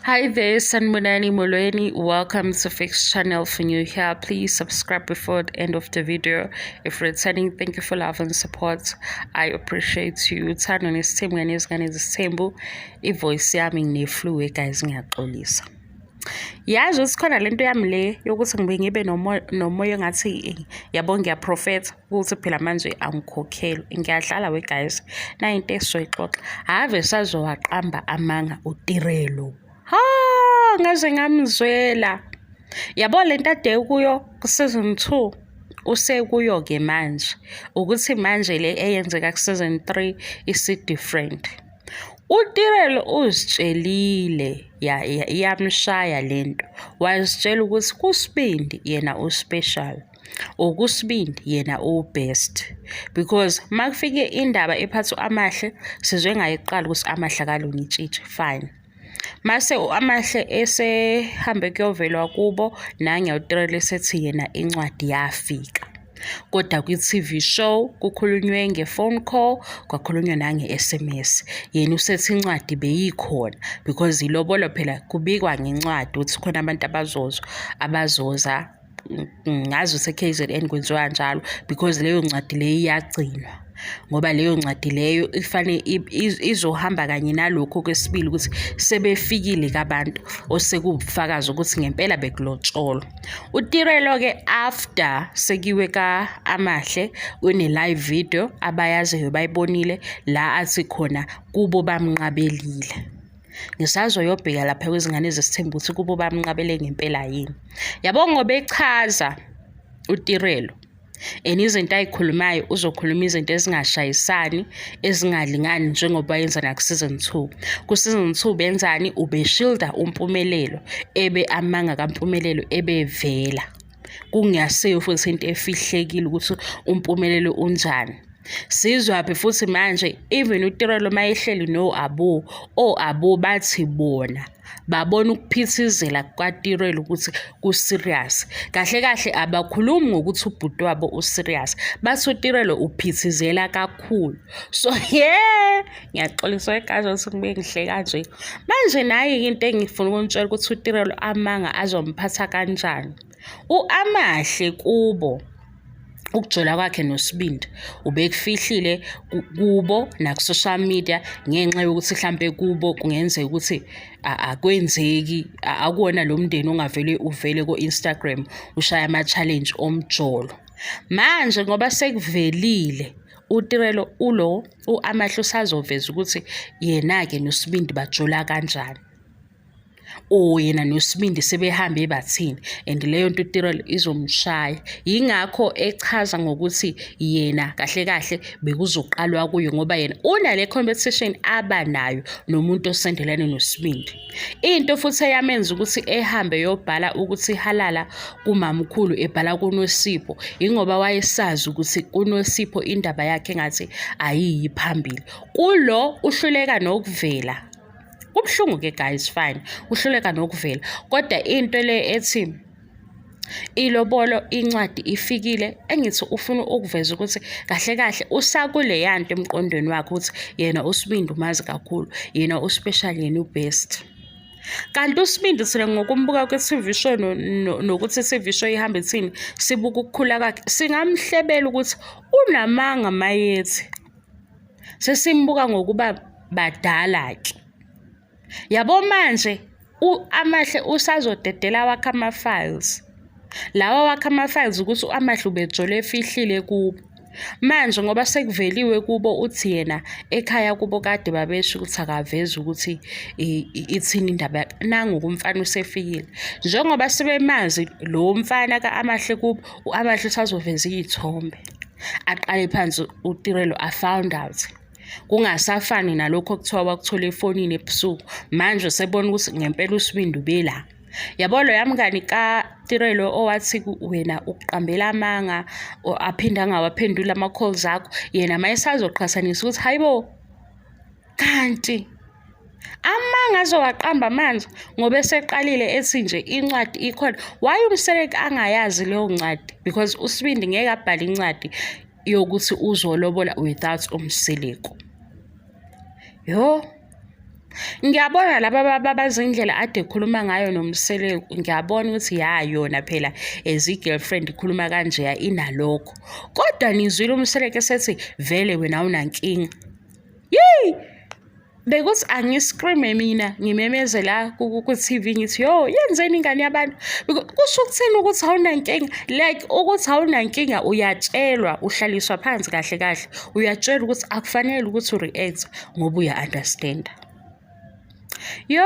Hi there, Sanbonani Molweni. Welcome to Fix Channel. For new here, please subscribe before the end of the video. If returning, thank you for love and support. I appreciate you. Uthando nesithembu kanye nezingane zesithembu. I-voice yami ngine-flu guys, ngiyaxolisa. Yazi ukuthi khona lento yami le yokuthi ngibe ngibe nomoya engathi yabo ngiyaprofetha ukuthi phela manje angikhokhelwa. Ngiyadlala we guys. Nayi into esizoyixoxa. Ave sazowaqamba amanga uTirelo. Ha, ngaze ngamzwela. Yabo lento ade kuyo ku-season 2 usekuyo-ke manje ukuthi manje le eyenzeka ku-season 3 isi-different. UTirelo uzitshelile iyamshaya lento wazitshela ukuthi kuSibindi yena u-special or kuSibindi yena u-best because makufike indaba ephatha u-Amahle sizwe ngayiqala ukuthi Amahle akalona itshitshi, fine. Mase u-Amahle esehambe kuyovelwa kubo nange uTirelo esethi yena incwadi yafika. Kodwa kwi-TV show kukhulunywe nge-phone call, kwakhulunywa nange-SMS. Yena usethi incwadi beyikhona because ilobolo phela kubikwa ngencwadi ukuthi khona abantu abazozwa abazoza ngazi use-KZN kwenziwa kanjalo because leyo ncwadi leyo iyagcinwa ngoba leyo ncwadi leyo ifane izohamba kanye nalokhu kwesibili ukuthi sebefikile kabantu osekuwubufakazi ukuthi ngempela bekulotsholwa. UTirelo-ke after sekiwe ka-Amahle kune-live video abayaziyo bayibonile la athi khona kubo bamnqabelile. Ngisazoyobheka lapha kwizingane zesithembu ukuthi kubo bamnqabele ngempela yini. Yabo ngoba echaza uTirelo and izinto ayikhulumayo uzokhuluma izinto ezingashayisani ezingalingani njengoba yenza naku-season 2. Ku-season 2 benzani ubeshilda uMpumelelo ebe amanga kaMpumelelo ebevela. Kungasiyo futhi into efihlekile ukuthi uMpumelelo unjani. Sizwaphi futhi manje even uTirelo mayehleli no-Abu, o-Abu bathi bona babona ukuphithizela kukaTirelo ukuthi ku-serious. Kahle kahle abakhulumi ngokuthi ubhuti wabo u-serious, bathi uTirelo uphithizela kakhulu. So yeah, ngiyaxolisa egazi ukuthi ngibe ngihle kanje. Manje nayi-ke into engifuna ukunitshela ukuthi uTirelo amanga azomphatha kanjani. U-Amahle kubo ukujola kwakhe noSibindi ubekufihlile kubo naku-social media ngenxa yokuthi hlampe kubo kungenzeka ukuthi akwenzeki akuwona lo mndeni ongavele uvele ko-Instagram ushaya ama-challenge omjolo. Manje ngoba sekuvelile uTirelo ulo u-Amahle usazoveza ukuthi yena-ke noSibindi bajola kanjani. Or yena noSibindi sebehambe bathini and leyo nto uTirelo izomshaya. Yingakho echaza ngokuthi yena kahle kahle bekuzoqalwa kuye ngoba yena unale competition abanayo nomuntu osondelene noSibindi. Into futhi eyamenza ukuthi ehambe yobhala ukuthi halala kumamkhulu ebhala kuNosipho ingoba wayesazi ukuthi kuNosipho indaba yakhe engathi ayiyi phambili. Kulo uhluleka nokuvela. Kubuhlungu-ke guys, fine, uhluleka nokuvela kodwa into le ethi ilobolo incwadi ifikile engithi ufuna ukuveza ukuthi kahle kahle usakuleya nto emqondweni wakhe ukuthi yena uSibindi umazi kakhulu, yena u-special, yena u-best. Kanti uSibindi thina ngokumbuka kwi-TV show nokuthi i-TV show ihambe ithini, sibuka ukukhula kwakhe, singamhlebela ukuthi unamanga mayethi. Sesimbuka ngokuba badala-ke. Yabo manje u-Amahle usazodedela awakhe ama-files. Lawa awakhe ama-files ukuthi u-Amahle ubejole efihlile kubo. Manje ngoba sekuveliwe kubo uthi yena ekhaya kubo kade babesho ukuthi akavezi ukuthi ithini indaba yakhe. Nangu umfana usefikile. Njengoba sebemazi lo mfana ka-Amahle kubo, u-Amahle usazoveza iy'thombe. Aqale phansi uTirelo a-found out. Kungasafani nalokhu okuthiwa wakuthola efonini ebusuku. Manje usebona ukuthi ngempela uSibindi ubela. Yabo loya mngani kaTirelo owathi wena ukuqambela amanga aphinde angawaphenduli ama-calls akho, yena mayesazoqhathanisa ukuthi hayibo kanti amanga azowaqamba manje ngoba eseqalile ethi nje incwadi ikhona. Why uMseleku angayazi leyo ncwadi? Because uSibindi ngeke abhale incwadi yokuthi uzolobola without uMseleku. Yo. Ngiyabona laba babazi indlela ade ekhuluma ngayo noMseleku, ngiyabona ukuthi ya yona phela as i-girlfriend ikhuluma kanjeya inalokho. Kodwa nizwile uMseleku esethi vele wena awunankinga. Yeyi! Bekuthi angiscreame mina ngimemeze la ku-TV ngithi yo yenzeni ingane yabantu. Kusho ukuthini ukuthi awunankinga? Like ukuthi awunankinga uyatshelwa, uhlaliswa phansi kahle kahle. Uyatshelwa ukuthi akufanele ukuthi u-react ngoba uya-understand-a. Yo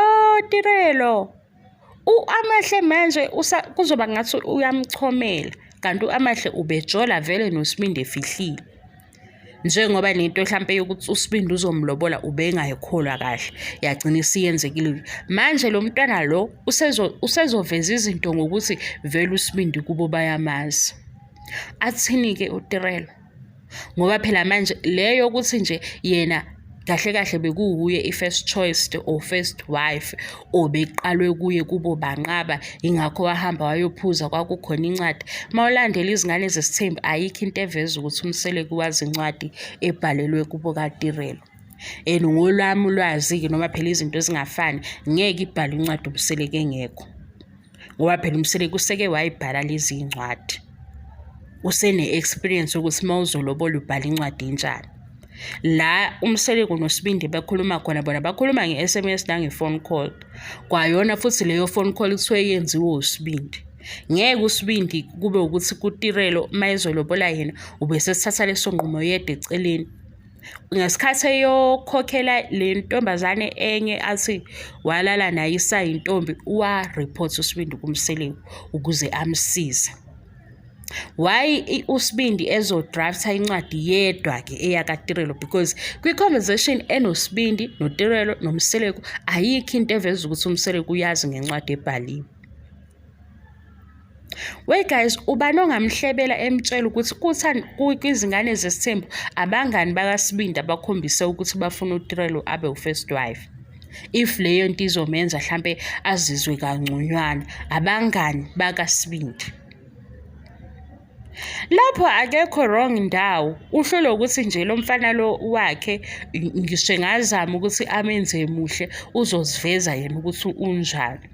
Tirelo, u-Amahle manje kuzoba ngathi uyamchomela kanti u-Amahle ubejola vele noSibindi efihlile. Njengoba nento hlampe yokuthi uSibindi uzomlobola ubengayikholwa kahle yagcina isiyenzekile. Manje lo mntwana lo usezoveza izinto ngokuthi vele uSibindi kubo bayamazi. Athini-ke uTirelo? Ngoba phela manje le yokuthi nje yena kahle kahle bekuwuye i-first choice or first wife or beqalwe kuye kubo banqaba ingakho wahamba wayophuza kwakukhona incwadi. Uma ulandela izingane zesithembu ayikho into eveza ukuthi uMseleku wazi incwadi ebhalelwe kubo kaTirelo. And ngolwami ulwazi-ke noma phela izinto ezingafani ngeke ibhalwe incwadi uMseleku engekho. Ngoba phela uMseleku useke wayibhala lezi iy'ncwadi. Usene-experience yokuthi uma uzolobola ubhala incwadi enjani. La uMseleku noSibindi bekhuluma khona bona bakhuluma nge-S_M_S nange-phone call. Kwayona futhi leyo phone call kuthiwe yenziwe uSibindi. Ngeke uSibindi kube ukuthi kuTirelo uma ezolobola yena ubesesithatha leso nqumo yedwa eceleni. Ngesikhathi eyokhokhela le ntombazane enye athi walala naye isayintombi wa-report uSibindi kuMseleku ukuze amsize. Why uSibindi ezodrafta incwadi yedwa-ke eyakaTirelo because kwi-conversation enoSibindi noTirelo noMseleku ayikho into eveza ukuthi uMseleku uyazi ngencwadi ebhaliwe. Wey guys, ubani ongamhlebela emtshela ukuthi kwizingane zesithembu abangani bakaSibindi abakhombise ukuthi bafuna uTirelo abe u-first wife. If leyo nto izomenza hlampe azizwe kangconywana, abangani bakaSibindi. Lapho akekho wrong ndawo, uhlulwe ukuthi nje lo mfana lo wakhe ngisho engazama ukuthi amenze muhle uzoziveza yena ukuthi unjani.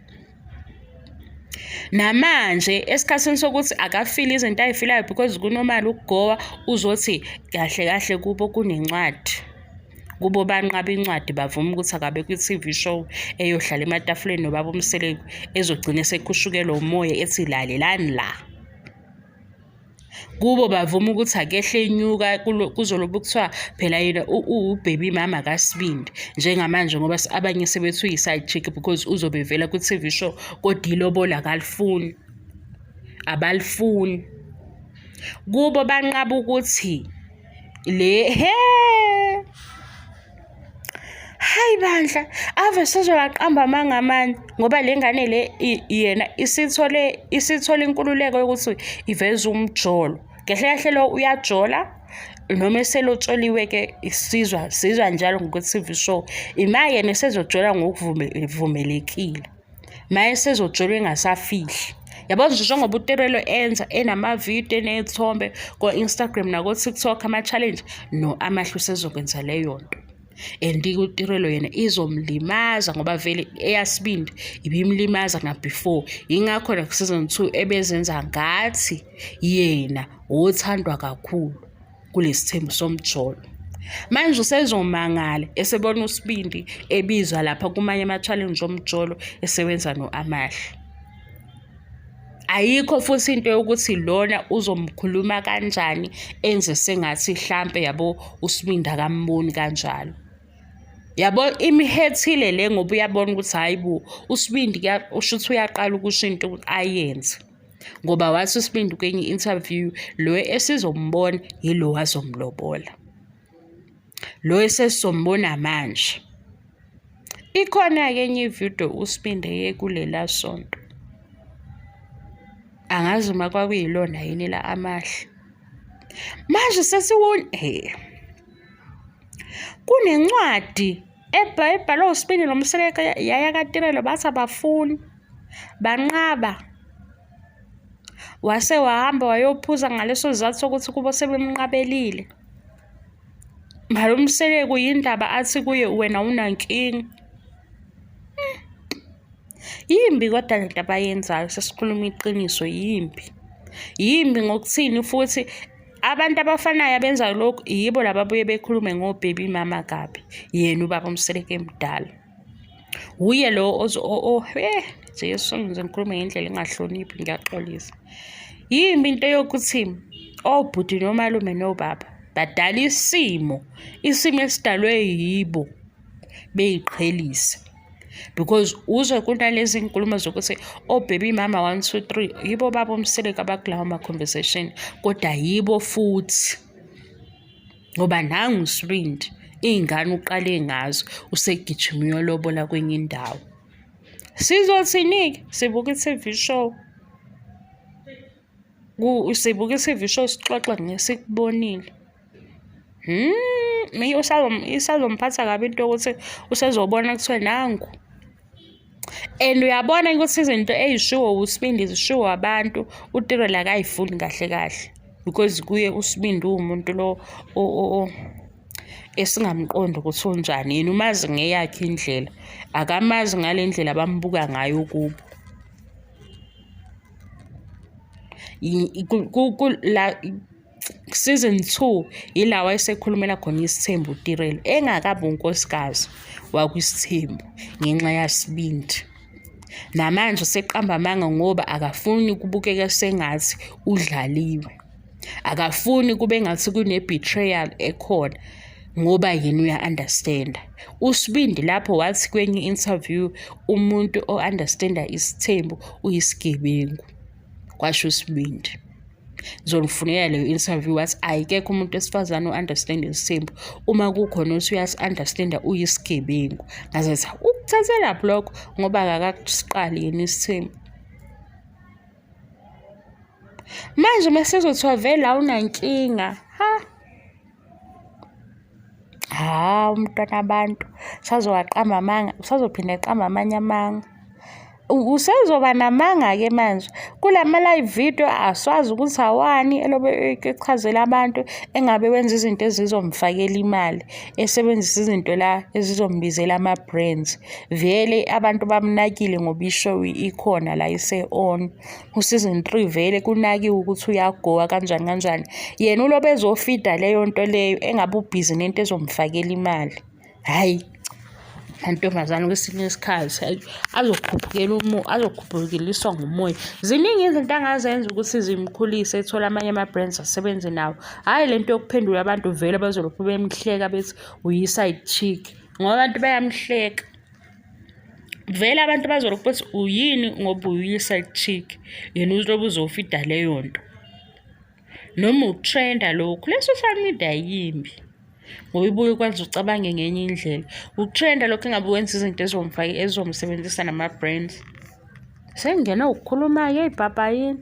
Namanje esikhathini sokuthi akafili izinto ay'filayo because kunomali ukugowa uzothi kahle kahle kubo kunencwadi. Kubo banqaba incwadi bavuma ukuthi akabe kwi-T_V show eyohlala ematafuleni nobaba uMseleku ezogcina esekhushukelwa umoya ethi lalelani la. Kubo bavuma ukuthi akehle enyuka kuzolobe kuthiwa phela yena uwubaby mama kaSibindi njengamanje ngoba abanye sebethi uyi-side chick because uzobe evela kwi-T_V show kodwa ilobolo akalifuni, abalifuni. Kubo banqaba ukuthi le he Hayi bandla, ave sezowaqamba amanga amanye ngoba le ngane le yena isithole isithole inkululeko yokuthi iveze umjolo. Kahle kahle lo uyajola noma eselotsholiwe-ke isizwa sizwa njalo ngokwe-T_V show. Ima yena esezojola ngokuvumelekile. Maye esezojola engasafihli. Yabo nje njengoba uTirelo enza enamavidiyo eney'thombe ko-Instagram nako-TikTok ama-challenge, no Amahle usezokwenza leyo nto. And uTirelo yena izomlimaza ngoba vele eyaSibindi ibimlimaza na-before. Yingakho naku-season 2 ebezenza ngathi yena wothandwa kakhulu kulesithembu somjolo. Manje usezomangala esebona uSibindi ebizwa lapha kumanye ama-challenge omjolo esebenza no-Amahle. Ayikho futhi into yokuthi lona uzomkhuluma kanjani enze sengathi hlampe yabo uSibindi akamboni kanjalo. Yabo imhethile le ngoba uyabona ukuthi hhayi bo uSibindi ushuthi uyaqala ukusho into ayenze. Ngoba wathi uSibindi kwenye i-interview lo esizombona yilo azomlobola. Lo esesizombona manje. Ikhona-ke enye ividiyo uSibindi eye kulela sonto. Angazi uma kwakuyilona yini la Amahle. Manje sesiwon he. Kunencwadi ebhalwe uSibindi noMseleku yaya kaTirelo bathi abafuni. Banqaba. Wase wahamba wayophuza ngaleso sizathu sokuthi kubo sebemnqabelile. Mara uMseleku yindaba athi kuye wena awunankinga. Yimbi kodwa lento abayenzayo, sesikhuluma iqiniso, yimbi. Yimbi ngokuthini futhi abantu abafanayo abenza lokhu yibo laba abuye bekhulume ngo-baby mama kabi, yena ubaba uMseleku emdala. Wuye lo Jesu, ngize ngikhulume ngendlela engahloniphi, ngiyaxolisa. Yimbi into yokuthi obhuti nomalume nobaba badala isimo, isimo esidalwe yibo beyiqhelise. Because uzwe kunalezi nkulumo zokuthi o-baby mama one two three, yibo baba uMseleku abakulawo ma-conversation, kodwa yibo futhi. Ngoba nangu uSibindi, iy'ngane uqale ngazo, usegijima uyolobola kwenye indawo. Sizothini-ke? Sibuka i-T_V show. Sibuka i-T_V show sixoxe ngesikubonile. Isazomphatha kabi into yokuthi usezobona kuthiwa nangu. And uyabona ukuthi izinto ey'shiwo uSibindi zishiwo abantu, uTirelo akay'funi kahle kahle because kuye uSibindi uwumuntu lo esingamqondi ukuthi unjani. Yena umazi ngeyakhe indlela, akamazi ngale ndlela abambuka ngayo kubo. La Season 2 ila wayesekhulumela khona isithembu uTirelo engakabi unkosikazi wakwisithembu ngenxa yaSibindi. Namanje useqamba amanga ngoba akafuni kubukeka sengathi udlaliwe. Akafuni kube ngathi kune-betrayal ekhona ngoba yena uya-understand-a. USibindi lapho wathi kwenye i-interview umuntu o-understand-a isithembu uyisigebengu, kwasho uSibindi. Ngizonifunela leyo interview, wathi ayikekho umuntu wesifazane o-understand isithembu, uma kukhona othi uyasi-understand-a uyisigebengu. Ngaze ngathi ukuthathelaphi lokho ngoba akakasiqali yena isithembu. Manje mesezothiwa vele awunankinga, ha? Hhawu umntwana abantu usazowaqamba amanga, usazophinde aqambe amanye amanga. Usezoba namanga-ke manje kulama-live video aswazi ukuthi awani elobe echazela abantu engabe wenza izinto ezizomfakela imali, esebenzisa izinto la ezizombizela ama-brands. Vele abantu bamnakile ngoba i-show ikhona la ise-on. Ku-season 3 vele kunakiwe ukuthi uyagowa kanjani kanjani. Yena ulobe ezofida leyo nto leyo engabe ubhizi nento ezomfakela imali. Hhayi, mantombazane kwesinye isikhathi azokhuphukela azokhuphukeliswa ngumoya. Ziningi izinto angazenza ukuthi zimkhulise ethole amanye ama-brands asebenze nawo. Hhayi le nto yokuphendula abantu vele bazolokhu bemhleka bethi uyi-side chick ngoba abantu bayamhleka. Vele abantu bazolokhu bethi uyini ngoba uyi-side chick, yena uzobe uzofida leyo nto. Noma ukutrenda lokhu, le social media yimbi ngoba ibuye ikwenze ucabange ngenye indlela. Ukutrenda lokhu engabe wenza izinto ezomfaka ezomsebenzisa nama-brands. Sengingena ukukhuluma-ke ey'bhabhayini.